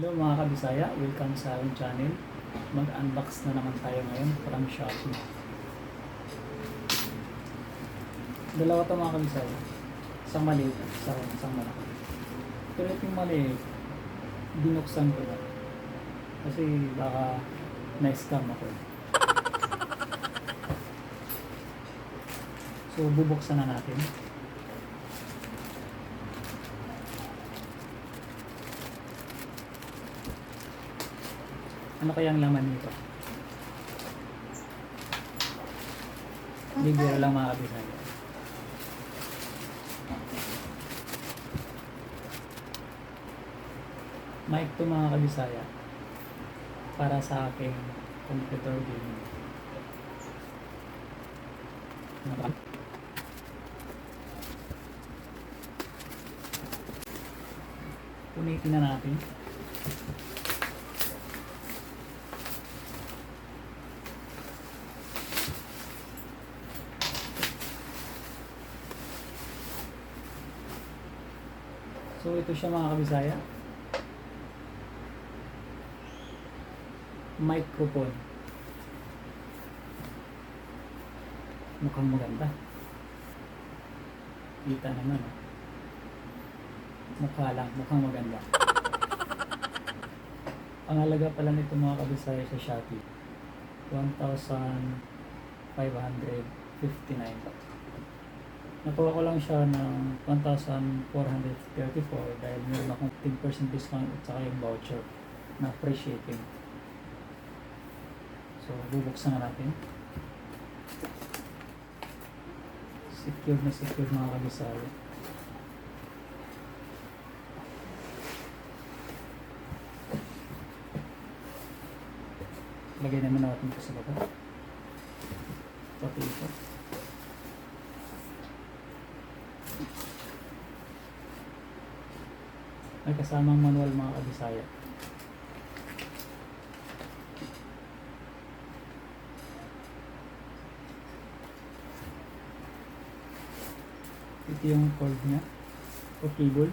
Hello mga kabisaya, welcome sa aking channel. Mag-unbox na naman tayo ngayon from Shopee. Dalawa to mga kabisaya. Isang maliit, isang malaki. Pero itong maliit, binuksan ko na. Kasi baka na-scam ako. So bubuksan na natin. Ano kayang laman nito? Bibiro lang mga kabisaya. Mic to mga kabisaya. Para sa aking computer gaming. Punitin na natin. So ito siya mga kabisaya. Microphone. Mukhang maganda. Kita naman. Mukhang maganda. Ang halaga pala nito mga kabisaya sa Shopee, 1,559. Nakuha ko lang siya ng 1,434 dahil meron akong 10% discount at saka yung voucher na free shipping. So, bubuksan na natin. Secure na secure mga kabisaya. Lagay naman natin ito sa baba. Pati ito. May kasamang manual mga kabisaya. Ito yung cord niya o cable.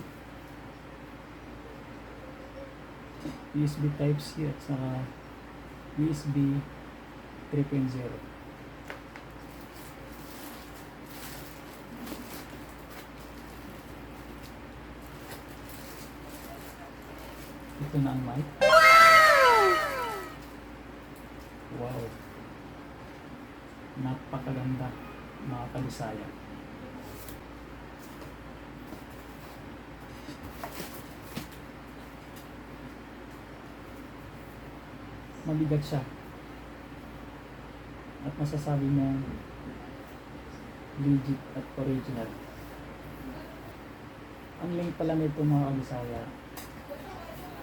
USB Type-C at saka USB 3.0. Ito na ang mic. Wow! Napakaganda mga kabisaya. Mabigat siya. At masasabi mo legit at original. Ang link pala nito mga kabisaya,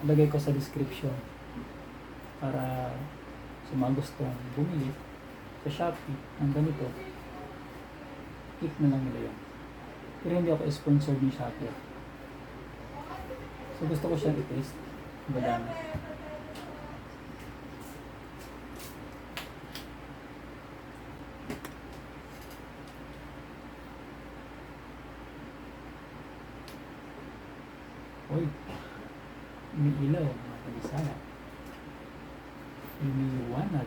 lagay ko sa description para sa mga gustong bumili sa Shopee ng ganito, click na lang nila yun. Pero hindi ako sponsor ni Shopee. So gusto ko siyang i-test. Badami. Uy! Umiilaw mga kabisaya. Umiiwanag.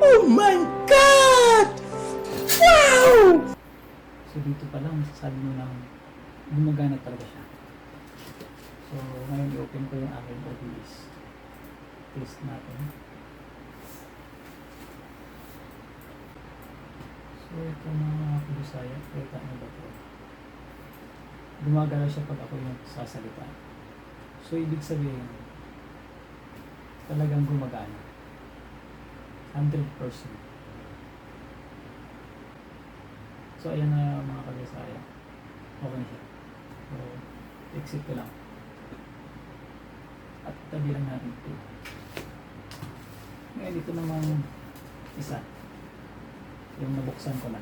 Oh my God! Wow! So dito pa lang masasabi mo lang gumagana talaga siya. So ngayon i-open ko yung aking OBS. Test natin. So ito mga kabisaya, kita nyo ba ito? Gumagana siya pag ako yung sasalita. So ibig sabihin talagang gumagana 100%. So ayan na mga kabisaya, okay siya. So exit ko lang at tabi lang natin ito. Ngayon dito namang isa yung nabuksan ko na.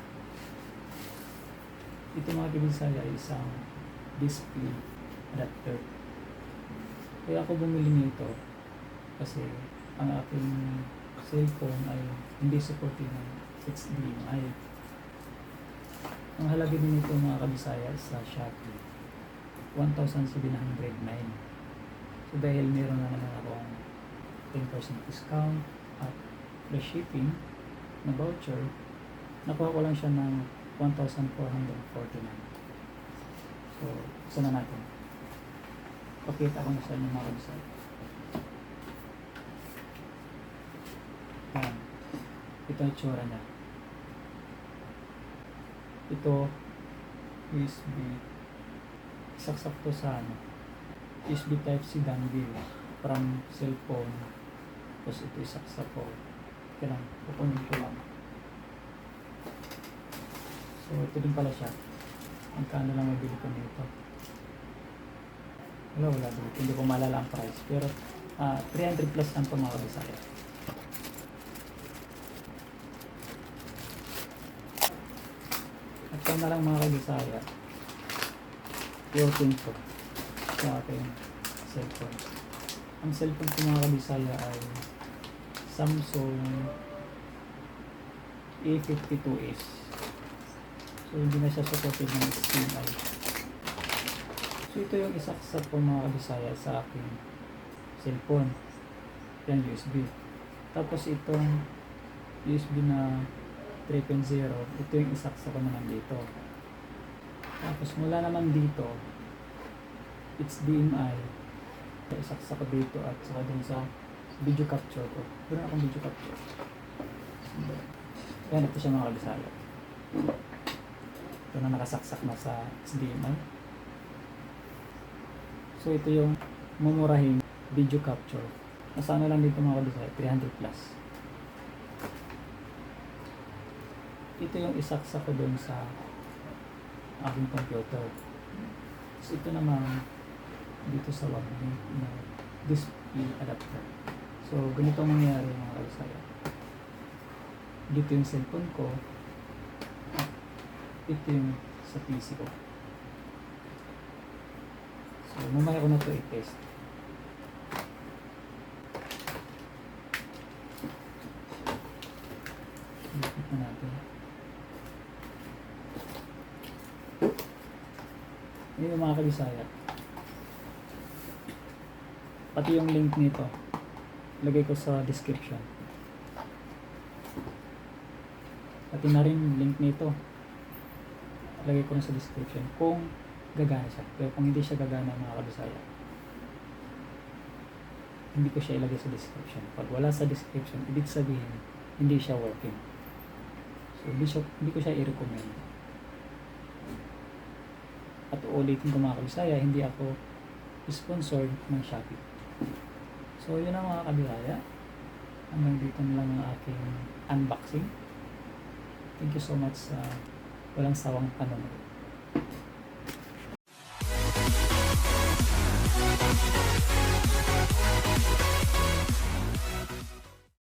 Ito mga kabisaya ay isang display adapter. Kaya ako bumili nito kasi ang aking cellphone ay hindi supported ng 6 HDMI. Ang halaga din nito mga kabisaya sa Shopee, 1,709. So dahil meron na naman akong 10% discount at free shipping na voucher, nakuha ko lang siya ng 1,449. So, isa na natin. Pakita ko na sa inyo mga kabisay. Yan. Ito ang itsura niya. Ito, USB. Saksak to sa ano. USB Type-C dongle from cellphone. Tapos ito isaksak ko. Kaya lang, pupunin ko lang. So, ito din pala siya. Magkano lang mabili ko nito? Wala dito. Hindi ko maalala ang price. Pero, 300 plus lang ito mga kabisaya. At ito na lang mga kabisaya. Working ko sa aking cellphone. Ang cellphone ko mga kabisaya ay Samsung A52s. So hindi na siya supported ng HDMI. So ito yung isaksak ko mga kabisaya sa aking cellphone. Yan USB. Tapos itong USB na 3.0, ito yung isaksak ko naman dito. Tapos mula naman dito, it's HDMI. Isaksak ko dito at saka dun sa video capture ko. Doon akong video capture. Yan, ito siya mga kabisaya. Ito na nakasaksak na sa HDMI. So ito yung mumurahing video capture. Nasa ano lang dito mga kabisaya, 300 plus. Ito yung isaksak ko doon sa aking computer. So ito naman dito sa wag na display adapter. So ganito ang nangyayari mga kabisaya. Dito yung cellphone ko. Ito yung sa PC ko. So mamaya ko na ito i-test. Lipit na natin. Yun yung mga kabisaya. Pati yung link nito lagay ko sa description. Pati na rin link nito lagay ko na sa description kung gagana siya. Pero kung hindi siya gagana mga kabisaya, hindi ko siya ilagay sa description. Pag wala sa description, ibig sabihin hindi siya working. So hindi ko siya i-recommend. At ulitin ko mga kabisaya, hindi ako sponsored ng Shopee. So yun ang mga kabisaya. Hanggang dito na lang ang aking unboxing. Thank you so much sa walang sawang panonood.